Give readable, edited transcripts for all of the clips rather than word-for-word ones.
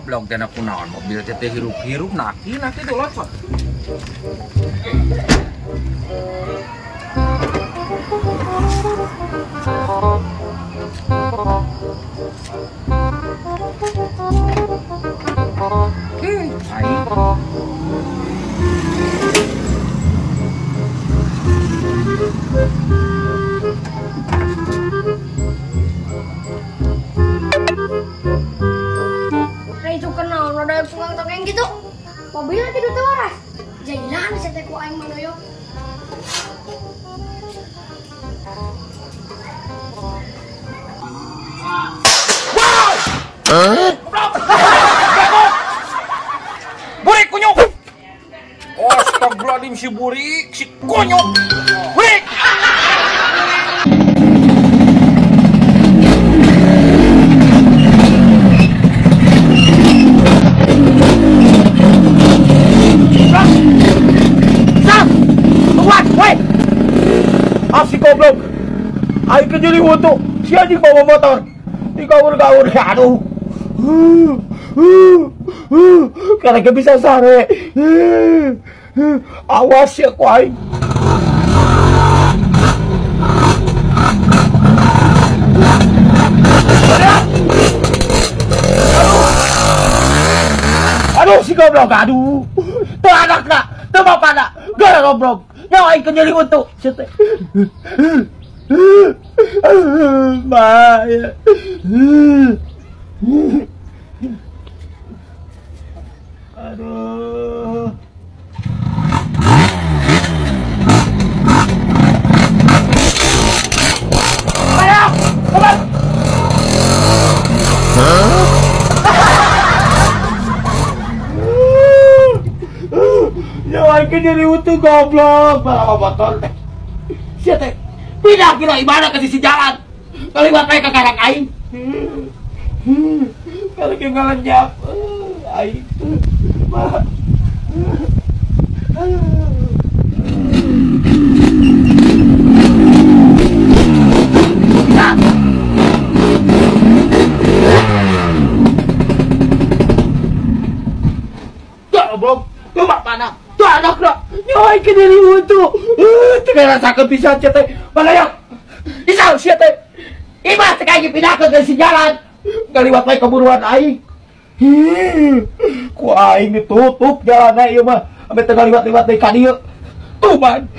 Goblok teh kunaon mobil teh hirup-hirup naki naki tuh locot. Oke, aing. Nah itu kenal, ada yang tokeng gitu. Mobilnya gitu tuh waras. Jalan saya teh ku aing mah doyok. Wow! Hah? Burik kunyuk. Astagfirullahaladzim si burik, si kunyuk. Burik. Si goblok, aing kejeli untuk si anjing bawa motor, digaur-gaur, aduh, karena gak bisa sare, awas ya ku aing. Aduh, si goblok, aduh, tuh anak nak, tuh bapak nak, gara goblok. Nyawa aing kejeli untuk Ma ya. Aduh. Ayo, cepat. Nyawa aing kejeli untuk goblok, bawa motor teh. Sia teh. Pindah kira ibadah ke sisi jalan. Kaliwat bae ka karang aing. Kalau ke ngalenyap aing. Goblok, lumak mana? Tuh anak lah, nyawa aing kejeli untuk. Teu rasakeun pisan sia teh. Balayak. Isau sia teh. Imah teh aing pindahkeun ke si jalan. Ngaliwat bae keburuan aing. Ku aing ditutup jalanna ieu mah. Ame teu ngaliwat-liwat deui ka dieu. Tuman.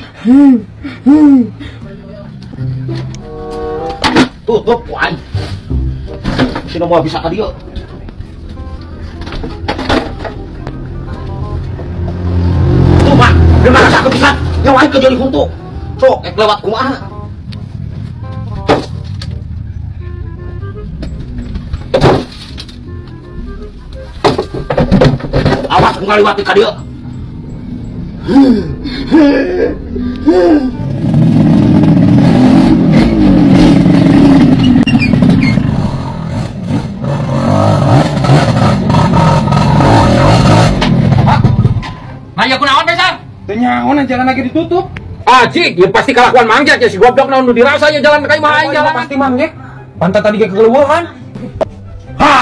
Tutup ku aing. Sino moal bisa ka dieu. Tuman, gimana rasakeun pisan? Nyawa aing kejeli huntu. Sok, ek lewat kumaha? Awas ngaliwat ka dieu. Nah, ya kunaon besar? Teu nyaho jalan lagi ditutup. Aji, ya pasti kelakuan mangjak ya si goblok naon nu dirasa ya jalan ka imah aing jalan pasti mangjak. Pantat tadi ge keluahan. Ha,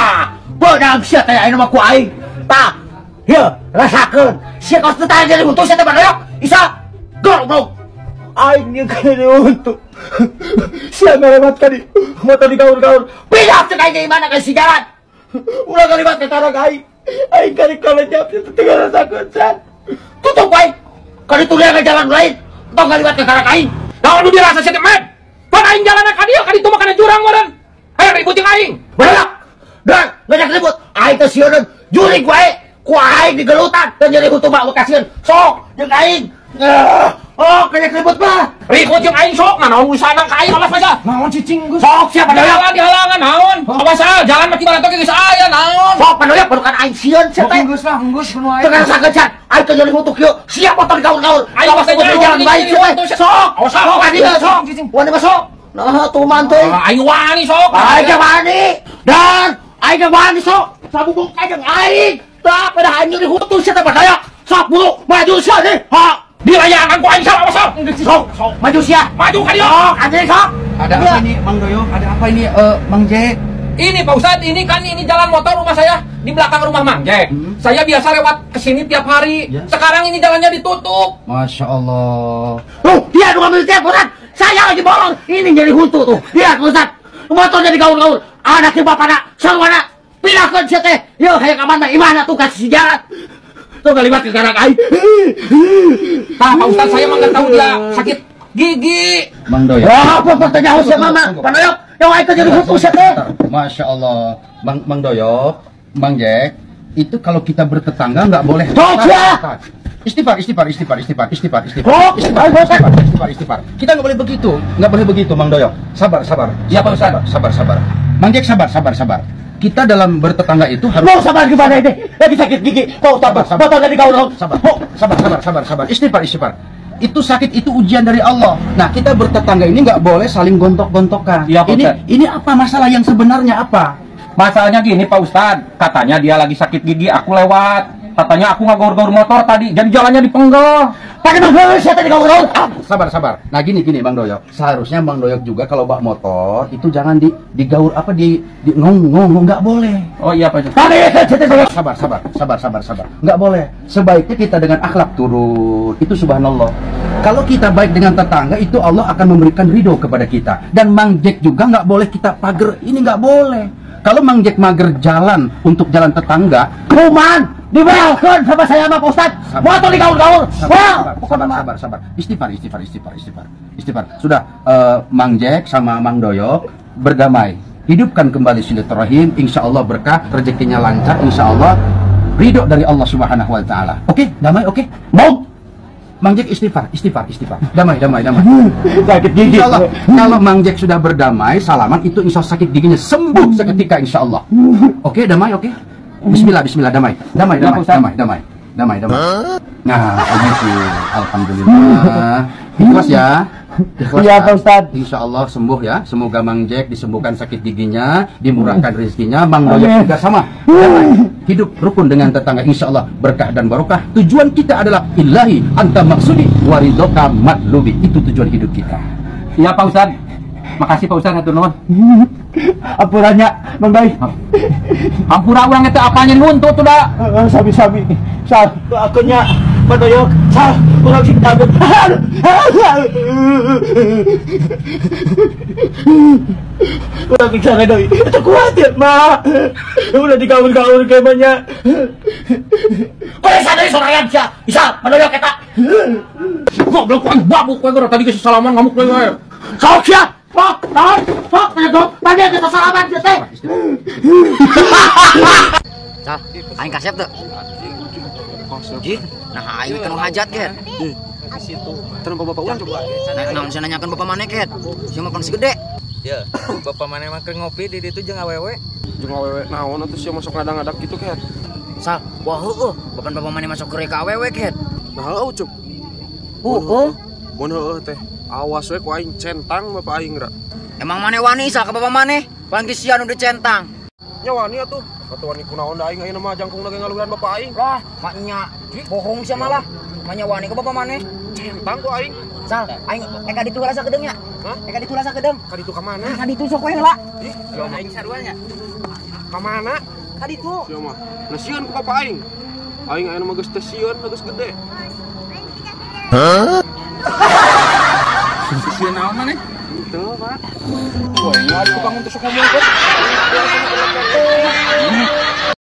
beunang sia teh ayeuna mah ku aing. Tah, heuh, rasakeun. Sia kos teh jadi huntu sia teh badoyok. Isa, goblok. Aing jeung kana huntu. Sia ngalewat ka di motor digaur-gaur. Pindah teh aing imana ka si jalan. Ulah ngaliwat ka karang aing. Aing kali kalenyap sia teh ngarasakeun san. Tutup aing. Ka ditu ka jalan lain. Tong ngaliwat ka karang aing. Naon nu dirasa sia teh med? Pan aing jalanna ka dieu ka ditu mah kana jurang meureun. Hayo ribut jeung aing. Badoyok. Dan ngajak ribut. Aing teh sieun jurig wae. Ku aing digelutan dan nyeri huntu mah kasieun. Sok jeung aing. Oh, kayaknya ribut mah. Ribut jeung aing sok, nah naon usahana ka aing awas aja. Naon cicing geus. Sok siapa padoyak dihalangan naon. Awas ah, jalan mah kibaran geus aya naon. Sok padoyak barukan aing sieun sia teh. Geus lah, geus kudu aing. Teu ngarasakeun can. Aing teh nyeri huntu kieu. Siap motor gaul-gaul. Aing awas aja jalan baik sia teh. Sok. Awas ah, sok ka dieu sok. Wani mah sok. Nah, tuman teh. Aing wani sok. Aing wani. Dan aing wani sok. Sabubung ka jeung aing. Tah pada aing nyeri huntu sia teh padoyak. Sok buru maju sia nih. Ha. Dilayangan ku aing salah awas. Sok, sok, maju sia. Maju ka dieu. Sok, anjing sok. Ada apa ini Mang Doyok? Ada apa ini Mang Jack? Ini Pak Ustadz, ini kan ini jalan motor rumah saya di belakang rumah Mang Jack. Saya biasa lewat kesini tiap hari. Ya. Sekarang ini jalannya ditutup. Masya Allah. Tuh, dia ngambil tiap Ustadz. Saya lagi bolong. Ini jadi huntu tuh. Lihat Ustadz. Motor jadi gaul-gaul. Anaknya bapak nak, sarwana. Pindahkan sia teh. Yo, kayak kaman mah imahna tuh kasih jalan. Tuh kalimat ke karak aing. Nah, Pak Ustadz, saya mah nggak tahu dia sakit gigi. Mang Doyok. Wah, apa pertanyaan sia mama? Pak Doyok. Yang aing jadi huntu sia teh. Masya Allah, Mang Doyok, Mang Jack, itu kalau kita bertetangga nggak boleh. Sok ya. Istighfar, istighfar, istighfar, istighfar, istighfar, istighfar, Oh, istighfar, ayo, istighfar, istighfar, istighfar. Kita nggak boleh begitu, nggak boleh begitu, Mang Doyok. Sabar, sabar. Iya, Pak Ustadz. Sabar, sabar, sabar. Mang Jack, sabar, sabar, sabar. Kita dalam bertetangga itu harus Mau sabar gimana ini? Lagi sakit gigi. Mau sabar, Sabar, sabar. motor jadi gaul-gaul. Sabar, sabar, sabar, sabar, sabar. Istighfar, istighfar. Itu sakit itu ujian dari Allah. Nah, kita bertetangga ini nggak boleh saling gontok-gontokan. Iya, Pak ini Ustadz. ini apa masalah yang sebenarnya apa? Masalahnya gini Pak Ustadz, katanya dia lagi sakit gigi, aku lewat. Katanya aku nggak gaur-gaur motor tadi, jadi jalannya dipenggal. Pakai bang sia teh gaul-gaul. Ah, Sabar, sabar. Nah, gini gini Bang Doyok. Seharusnya Bang Doyok juga kalau bawa motor itu jangan di digaur apa di ngong ngong nggak boleh. Oh iya Pak Ustadz. Tadi sia teh Sabar, sabar, sabar, sabar, sabar. Nggak boleh. Sebaiknya kita dengan akhlak turun. Itu subhanallah. Kalau kita baik dengan tetangga itu Allah akan memberikan ridho kepada kita. Dan Mang Jack juga nggak boleh kita pagar. Ini nggak boleh. Kalau Mang Jack mager jalan untuk jalan tetangga, Kuman dibelkan sama saya sama Pak Ustadz. Sabar. Motor digaul-gaul. Sabar, Wah, sabar, pokoknya sabar, mah. sabar, sabar. Istighfar, istighfar, istighfar, istighfar, istighfar. Sudah, Mang Jack sama Mang Doyok berdamai. Hidupkan kembali silaturahim, insya Allah berkah, rezekinya lancar, insya Allah ridho dari Allah Subhanahu Wa Taala. Oke, damai, oke. Mau Mang Jack istighfar, istighfar, istighfar. Damai, damai, damai. sakit gigi. Insya Allah, kalau Mang Jack sudah berdamai, salaman itu insya Allah sakit giginya sembuh seketika insya Allah. Oke, damai, oke. Bismillah, bismillah, damai, damai, damai, damai, damai, damai, damai. Nah, begitu. Alhamdulillah. Ikhlas ya. Ikhlas Iya, ya. Pak Ustadz. Insya Allah sembuh ya. Semoga Mang Jack disembuhkan sakit giginya, dimurahkan rezekinya. Mang Doyok juga sama. Damai. Hidup rukun dengan tetangga. Insya Allah berkah dan barokah. Tujuan kita adalah ilahi anta maksudi waridoka matlubi. Itu tujuan hidup kita. Iya Pak Ustadz. Makasih Pak Ustadz, hatur nuhun. Ampurannya, Bang Bay. Hampura urang eta apanya huntu tuh da. Sami-sami. Sal, akunya Pak Doyok. Sal, urang sing tabut. Urang pingsan deui. Itu kuatir, mah. Udah digaul-gaul kayak banyak. Periksa deui sorangan sia. Bisa, Pak Doyok eta. Goblok aing babuk we gara tadi geus salaman ngamuk deui we. Sok sia. Sok, naon? Sok, penyedot. Tadi kita salaman sia teh. Sal, aing kasep teu? Ji, nah aing kanu hajat ket. Terus bapak urang coba. Nah, naon sia nanyakeun bapak maneh ket? Sia mah si gede. Ya, bapak maneh mah keur ngopi di ditu jeung awewe. Jeung awewe naon atuh sia masuk ngadak-ngadak gitu ket. Sal, wah heueuh, bapak bapak maneh masuk ke awewe ket. Nah heueuh cup. Heueuh. Mun heueuh teh. Awas we ku aing centang bapak aing ra. Emang maneh wani sal ka bapak maneh? Pan geus sia nu dicentang. Nya wani atuh. Atuh wani kunaon da aing ayeuna mah jangkungna ge ngaluhuran bapak aing. Lah, maknya bohong sia malah. Maknya wani ka bapak maneh. Centang ku aing. Sal, aing eka ditu rasa kedeung nya. Hah? Eka ditu rasa kedeung. Ka ditu ka mana? Ka ditu sok we heula. Ih, Aing sarua nya. ka mana? Ka ditu. Sia mah. Nah sieun ku bapak aing. Aing ayeuna mah geus teu sieun, geus gede. Sieun naon maneh? Henteu, Pak. Wah, ini ada tukang untuk sok ngomong kok.